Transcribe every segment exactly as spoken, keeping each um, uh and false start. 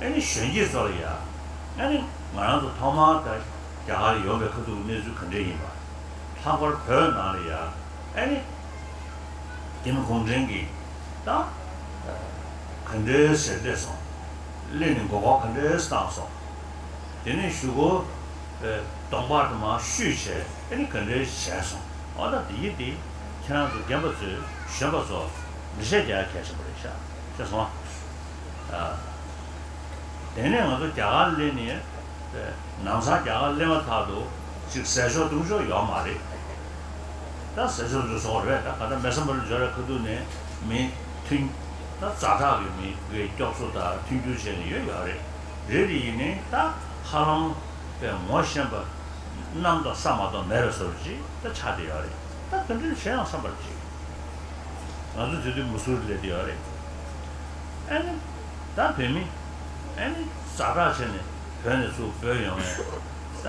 ཨ་ནི་གཞོན་སྐྱེས་ཚོ་ལ་ཡ། ཨ་ནི་ང་རང་ཚོ་ཐོག་མར་ད་རྒྱ་གར་ཡོང་བའི་ཁ་ཐུག་གི་གནས་ཚུལ་ག་འདྲས་ཡིན་པ། ལྷག་པར་བོད་ནང་ལ་ཡ། ཨ་ནི་ཀིམ་གུང་ཁྲན་གྱིས་ད་ག་འདྲས་ཟེར་བསྡད་སོང་། སླེབས་ནས་མགོ་སྐོར་ག་འདྲས་བཏང་སོང་། དེ་ནས་གཞུག་གུ་གདོང་པར་དུ་མར་བཤུས་བྱས། ཨ་ནི་ག་འདྲས་བྱས་སོང་། འོ་ད་འདི་ཡི་འདི་ཁྱེད་རང་ཚོ་རྒན་པ་ཚོས་གཞོན་པ་ཚོ་འགྲེལ་བཤད་རྒྱག་ཡ་གལ་ཆེན་པོ་རེད་ཤག་ཤེས་སོང་ཨ། དེ་ནས་ང་ཚོ་རྒྱ་གར་སླེབས་ནས། ནང་སང་རྒྱ་གར་སླེབས་མ་ཐག་ཏུ་ཅིག་ཟས་ཞོག་བཏུང་ཞོག་ཡོད་མ་རེད། ད་ཟས་ཞོག་འདྲ་བཟོ་རེད། ད་ག་ད་མེ་སམ་བར་འབྱོར་བའི་ཁ་ཐུག་ནས་མི་མཐུན། ད་ཛ་དྲག་གི་མི་གི་སྐྱོབ་གསོ་དང་མཐུན་འགྱུར་བྱས་ནས་ཡོད་ཡོད་རེད། རེད་དེ་ཡིན་ནའི་ད་ཧ་ལམ་པའི་ངོ་ཤེས་པ་གནམ་དང་ས་མ་གཏོགས་མེད་པའི་བཟོ་འདྲ་ཅིག་ད་ཆགས་བསྡད་ཡོད་རེད། ད་དེ་འདྲ་བྱས་ཡང་བསམ་པར་བྱེད། ང་ཚོ་དེ་དུས་མུ་སུར་སླེབས་བསྡད་ཡོད་རེད། ཨ་ནི་ད་བོད་མི་ཨ་ནི་ཛ་དྲག་བྱས་ནས་བོད་ནས་ཚུར་བྲོས་ཡོང་ནས། ད་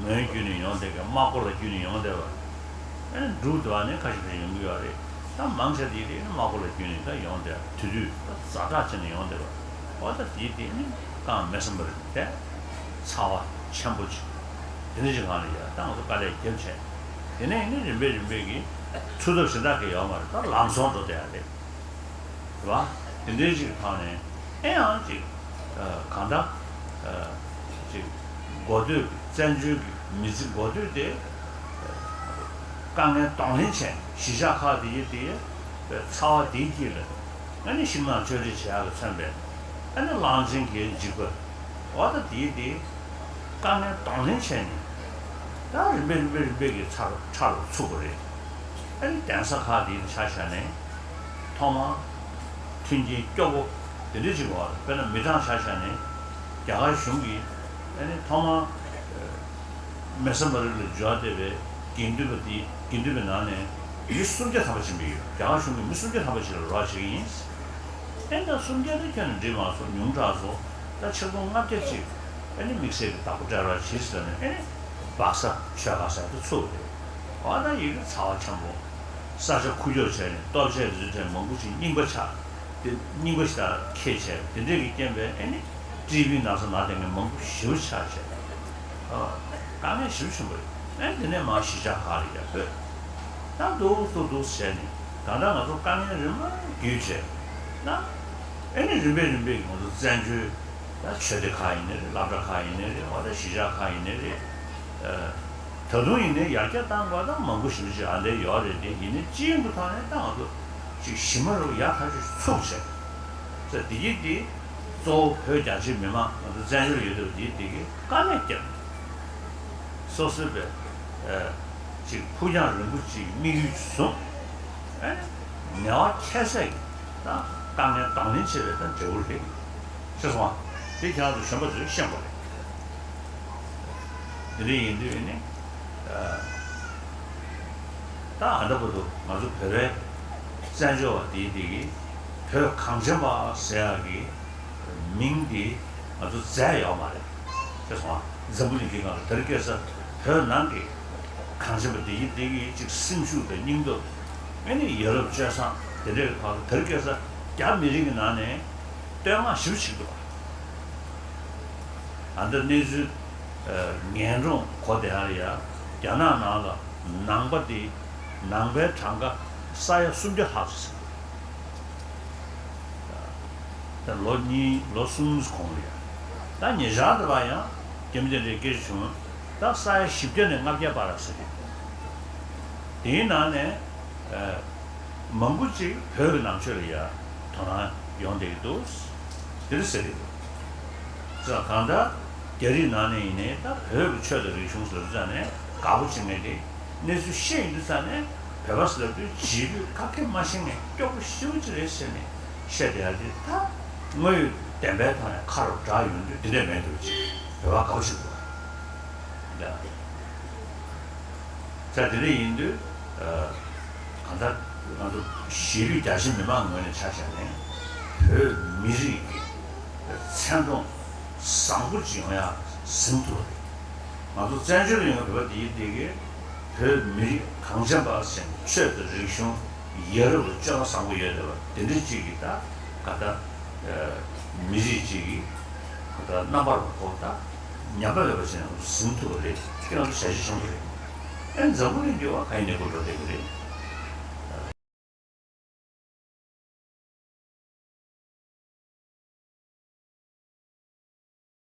མོན་བརྒྱུད་ནས་ཡོང་བསྡད་མཁན། རྨ་སྐོར་ལ་བརྒྱུད་ནས་ཡོང་བསྡད་པ། ཨ་ནི་འབྲུག་དེ་བ་ནས་ཁ་ཤས་ཁ་ཤས་ཡོང་གི་ཡོད་རེད། ད་མང་ཆེ་དེ་དེ་ནི་རྨ་སྐོར་ལ་བརྒྱུད་ནས་ད་ཡོང་བསྡད། དེ་དུས་ད་ཛ་དྲག་བྱས་ནས་ཡོང་བསྡད་པ། འོ་ད་དེ་དེ་ནི་རྐང་མེ་སམ་བར་དེ་ཚ་བ་ཆེན་པོ་ཅིག་དེ་འདྲ་ཅིག་སྒང་ལ་ཡ་ད་ང་ཚོ་དཀའ་ལས་རྒྱབ་བྱས། དེ་ནས་ནི་རིམ་པས་རིམ་པས་ཀྱིས་ཚུར་ཐབས་གཞན་དག་གི་ཡོད་མ་རེད། ད་ལམ་སང་འགྲོ་བསྡད་ཡ་རེད། རེད་བ། དེ་འདྲའི་ཅིག་ཐོག་ནས་ཨེ་ཡང་ཅིག་གང་ལྟར་ཅིག་འགོ་སྟོད་བཙན་བྱོལ་གྱི་མི་ཚེ་འགོ་སྟོད་དེ་དཀའ་ངལ་གདོང་ལེན་བྱས། གཞིས་ཆགས་ཁག་དེ་ཡི་དེ་ཚ་བ་དེའི་དཀྱིལ་ལ་ཨ་ནི་ཤིང་ནགས་མཆོད་རེས་བྱེད་ཡག་གིས་མཚོན་པའི་ཨ་ནི་གླང་ཆེན་གྱི་འཇིགས་པ། འོ་ད་དེའི་དེ་དཀའ་ངལ་གདོང་ལེན་བྱས་ནས་ད་རིམ་པས་རིམ་པས་རིམ་པས་ཀྱི་ཚར་ཚར་ཚུགས་པ་རེད། ཨ་ནི་གདན་ས་ཁག་དེའི་ཆ་བཞག་ནས། ཐོག་མར་མཐུན་རྐྱེན་སྐྱོ་པོ་དེ་འདྲ་ཅིག་འོག་ལ། དཔེར་ན་མི་གྲངས་ཆ་བཞག་ནས་རྒྱ་གར་གཞུང་གིས་ཨ་ནི་ཐོག་མར་མེ་སམ་བར་ལ་འབྱོར་བསྡད་པའི་དགེ་འདུན་པ་དེ། དགེ་འདུན་པའི་ནང་ནས་མི་སུམ་བརྒྱ་ཐམ་པ་ཕྱིན་པ་ཡོད། རྒྱ་གར་གཞུང་གིས་མི་སུམ་བརྒྱ་ཐམ་པ་ཞིག་ལ་རོགས་བྱེད་ཀྱི་ཡིན། ཨེ་ད་སུམ་བརྒྱ་དེ་ཁྱོན་ནས་འགྲིག་མ་སོང་། ཉུང་དྲགས་སོང་། ད་ཆིག་སྟོང་ལྔ་བརྒྱ་ཅིག་ཨ་ནི་དམིགས་བསལ་གྱི་བདག་པོ་སྤྲད་རོགས་བྱེད་ཟེར་ནས་ཨ་ནི་སྦག་ས་ཆོལ་ཁ་ཟེར་དེ་ཚུགས་རེད། འོ་ད་ཡི་གེ་ཚ་བ་ཆེན་པོ། ས་ཆ་ཁུག་ཀྱོག་བྱས་ནས་ལྟོ་ཆས་དེ་ཚོ་བྱས་མང་པོ་ཞིག་རྙིང་པ་ཆགས། དེ་རྙིང་པ་ཞིག་ད་ཁྱེར་བྱས། དེ་འདྲས་ཀྱི་རྐྱེན་པས་ཨེ་ནི་ཀྲི་བི་ན་ཚ་ན་བསྡད་མཁན་མང་པོ་ཞེ་པོ་ཆགས་བྱས། ཨ། དཀའ་ངལ་ཞེ་པོ་ཆེན་པོ་རེད། ཨེ་དེ་ནས་མར་གཞིས་ཆགས་ཁག་ལ་ཡར་བྲོས། ད་འདུག་འདུག་འདུག་བྱས་ནས་ད་ལྟ་ང་ཚོ་དཀའ་ངལ་རིམ་པ་བརྒྱུད་བྱས་ན། ཨེ་ནི་རིམ་པས་རིམ་པས་ང་ཚོ་བཙན་བྱོལ་ད་ཆོས་སྡེ་ཁག་ཡིན་ནའི་རེད། སློབ་གྲྭ་ཁག་ཡིན་ནའི་རེད། འོ་ད་གཞིས་ཆགས་ཁག་ཡིན་ནའི་རེད། ཨ། ད་དུང་ཡིན་ནའི་ཡར་རྒྱས་གཏང་དགོས་ད་མང་པོ་ཞེ་པོ་ཅིག་ཨ་འདྲ་ཡོད་རེད། དེ་ཡིན་ནའི་སྤྱི་ཡོངས་ཀྱི་ཐོག་ནས་ད་ང་ཚོ་ཅིག་ཞི་མ་རུ་ཡར་ཐག་ཆོད་ཚུགས་བྱས། ཟེར་འདི་ཡིན་ཏེ། གཙོ་བོ་བོད་རྒྱ་ཆེའི་མི་མང་ང་ཚོ་བཙན་བྱོལ་ཡོད་དུས་འདི་འདི་གི་དཀའ་ལས་བརྒྱབ། སོ་སོའི་བའི་ཨ་ཅིག་ཕུགས་རྒྱང་རིང་པོ་ཅིག་དམིགས་ཡུལ་ཅིག་བཟུང་། ཨ་ནི་ངལ་བ་ཁྱད་བསད་ཀྱིས་ད་དཀའ་ངལ་གདོང་ལེན་བྱེད་པའི་ད་འབྲས་བུ་རེད། ཤེས་སོང་ཨ། དེ་ཁྱེད་རང་ཚོ་གཞོན་པ་ཚོས་ཤེས་དགོས་རེད། དེ་འདྲ་ཡིན་དུས་ནི། ཨ། ད་ཨ་འདྲ་པོ་འདུག་ང་ཚོ་བོད་པའི་བཙན་བྱོལ་བ་དེའི་དེ་གི་བོད་གངས་ཅན་པ་ཟེར་ཡག་གི་མིང་དེ་ང་ཚོ་མཛད་ཡོད་མ་རེད། ཤེས་སོང་ཨ། འཛམ་བུ་གླིང་གི་སྒང་ལ་དེར་སྐྱེས་ས་བོད་ནང་གི་གངས་ཅན་པ་དེ་ཡི་དེ་གི་ཅིག་སེམས་ཤུགས་དང་སྙིང་སྟོབས། ཨེ་ནི་ཡ་རབས་སྤྱོད་བཟང་དེ་འདྲའི་ཐོག་ལ་དེར་སྐྱེས་ས་རྒྱ་མི་རིགས་ཀྱི་ནང་ནས་བསྟོད་བསྔགས་ཞེ་པོ་བྱེད་ཀྱི་འདུག་ཨ་འདི་གནས་ཚུལ་ངན་གྲོང་གོ་བདེ་ཡག་ལ་ཡ། རྒྱ་ནག་ནང་ལ་ནང་པ་དེ་ནང་པའི་གྲངས་ཀ་ས་ཡ་སུམ་བརྒྱ་ལྷག་ཙམ་ཟིན་འདུག་ད་ལོ་གཉིས་ལོ་གསུམ་གོང་ལ་ཡ། ད་ཉེ་ཆར་དུ་བ་ཡང་རྒྱ་མི་དེ་འདྲའི་སྐད་ཆ་བྱུང་། ད་ས་ཡ་བཞི་བརྒྱ་ནས་ལྔ་བརྒྱ་བར་ཟེར་གྱི་འདུག་དེའི་ནང་ནས། ཨ། མང་པོ་ཅིག་བོད་ཀྱི་ནང་ཆོས་ལ་ཡ་དོ་སྣང་ཡོང་བསྡད་ཀྱི་འདུག་དེ་འདྲ་ཟེར་གྱི་འདུག་ཙང་གང་ལྟར་རྒྱ་རིགས་ནང་ནས་ཡིན་ནའི་ད་བོད་ཀྱི་ཆོས་དང་རིག་གཞུང་ཟེར་ཙང་ནས་དགའ་པོ་བྱེད་མཁན་དེ། གནས་ཚུལ་ཤེས་ཡོང་དུས་ཙང་ནས་བོད་པ་ཟེར་དུས་རྗེས་ལུས་ཁ་སྐད་མ་ཤེས་མཁན་སྐྱོ་པོ་ཞེ་པོ་ཅིག་རེད་ཟེར་ནས་བཤད་བསྡད་ཡ་དེ། ད་དངོས་ཡོད་བདེན་པའི་ཐོག་ནས་ཁ་རུ་བསྒྲགས་ཡོང་དུས་འདི་འདྲ་མེད་འདུག་ཅེས་བོད་པ་དགའ་པོ་བྱེད་འདུག་ད་དེ་འདྲ་ཡིན་དུས། ཨ། གང་ལྟར་ང་ཚོ་གཞིས་ལུས་རྒྱ་ཆེ་མི་མང་ངོས་ནས་ཆ་བཞག་ནས་བོད་མི་རིགས་ཀྱི་མཚན་མཐོང་བཟང་པོ་ཅིག་ཡོང་ཡ་ཟིན་ཐུབ་པ་རེད། ང་ཚོ་བཙན་བྱོལ་ཡོང་བའི་བོད་པ་དེ་ཡིན་དེ་གིས་བོད་མི་རིགས་གངས་ཅན་པ་ཟེར་ནས་ཆོས་དང་རིག་གཞུང་ཡ་རབས་སྤྱོད་པ་བཟང་པོ་ཡོད་བསྡད་པ་དེ་འདྲ་ཅིག་གིས་ད་ག་ད་མི་རིགས་ཅིག་གིས་ ད་རྣམ་པར་གོ་ད་ཉམས་པ་ལས་པ་ཟེར་ན་ཟིན་ཐུབ་པ་རེད། ཁྱེད་རང་ཚོ་བྱ་གཞི་ཆེན་པོ་རེད། ཨ་ནི་འཛམ་བུ་གླིང་འདི་བ་ག་ཡིན་ནས་གོ་འགྲོ་བསྡད་ཀྱི་རེད།